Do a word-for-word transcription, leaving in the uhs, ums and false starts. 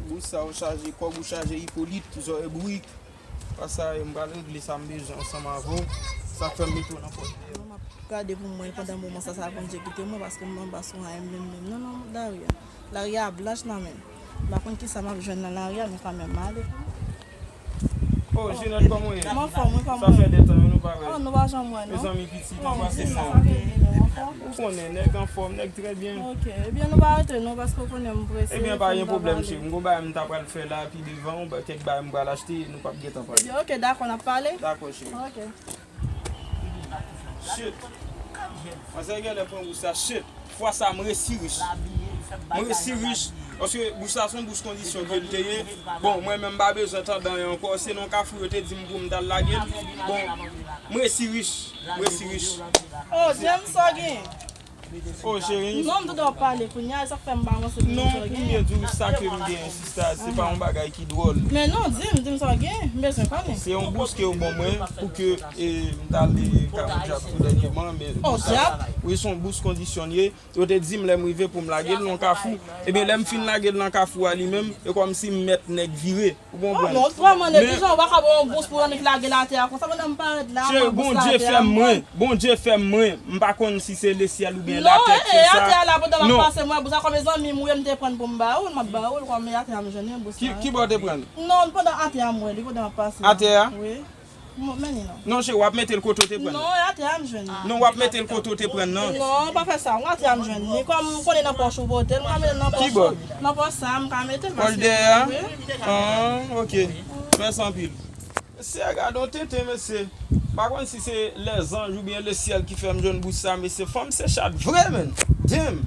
Bous sa ou chaje, kòb ou chaje Ipolit, zòrèy bourik. Pase a, m pral regle sa m bezwen ansanm avè w. Sa k fè m mete w nan pòt dèyè. Mwen m ap gade pou m wè pandan moman sa, sa Bondye kite mwen, paske m anba sou A M menm menm. Non, non, Daria. Lari a blanch nan men m. M pa konn kisa m ap jwenn nan lari a, men kanmenm, m ale. Oh, Jeanette, kòman w ye? M anfòm, wi, kòman w ye? Sa fè de tan, wi, nou pa wè. Oh, nou pa janm wè, non? Mezanmi, pitit, nou pase sa. Ou konnen, nèg anfòm, nèg trè byen. Ok, ebyen, nou pa rete, non, paske w konnen m prese. Ebyen, pa gen pwoblèm, cheri. M gon bagay m ta pral fè la, pi devan, ou ba-, kèk bagay m pral achte, nou p ap gentan pale. Ebyen, ok, dakò, n ap pale. Dakò, cheri. Ok. Shit. Manzè genlè pran bous sa, shit. Fwa sa, m resi rich. M resi rich. Paske bous la se yon bous kondisyon ke l te ye. Bon, mwen menm m pa bezwen tande anyen ankò. Se nan kafou yo te di m pou m t al lage l. Bon, m resi rich. M resi rich. Oh, James, sa w gen? Oh, cheri. Non, m tande w ap pale kounye a, e sa k fè m pa avanse pou m. Non, pou m byen di w sa ke m gen, sista, se pa yon bagay ki dwòl. Men non, di m, di m sa w gen, m bezwen konnen. Se yon bous ke yo ban mwen pou ke, e, m t ale Kawo Dyab tou dènyèman, men bous sa, wi, se yon bous kondisyone. Yo te di m lè m rive pou m lage l nan kafou. Ebyen, lè m fin lage l nan kafou a li menm, e kòmsi m mèt nèg vire. Ou konprann? Oh, non, vrèman neglijan, ou pa ka ba yon bous pou annik lage l atè a konsa, pandan m parèt la, cheri, mwen bous la Bondye atè a, fè m mwen, Bondye fè m mwen, m pa konn si se lesyèl oubyen latè ki fè sa. Non, e, e atè a la, pandan m ap pase, mwen bous la, kòm zanmi m ou ye, m te pran l pou m ba ou l, m ap ba ou l, kòm e atè a m jwenn li, bous la. Ki, ki bò w te pran l? Non, pandan atè a m wè li, pandan m ap pase. Atè a? Wi. M, men li non. Non, cheri, w ap mete l kote w te pran l. Non, e atè a m jwenn li. Non, w ap mete l kote w te pran l, non. Non, pa fè sa, w atè a m jwenn li. Kòm m konnen nan pòch ou pote l, m ka mete l nan pòch ou. Ki bò? Nan pòch sa, m ka mete l paske. Pòch dèyè a? Wi. Ah, ok. Mèsi anpil. Mesye, gade yon tenten, mesye. M pa konn si se lèzanj oubyen lesyèl ki fè m jwenn bous sa, mesye. Fanm se chat vre, menn. Damn.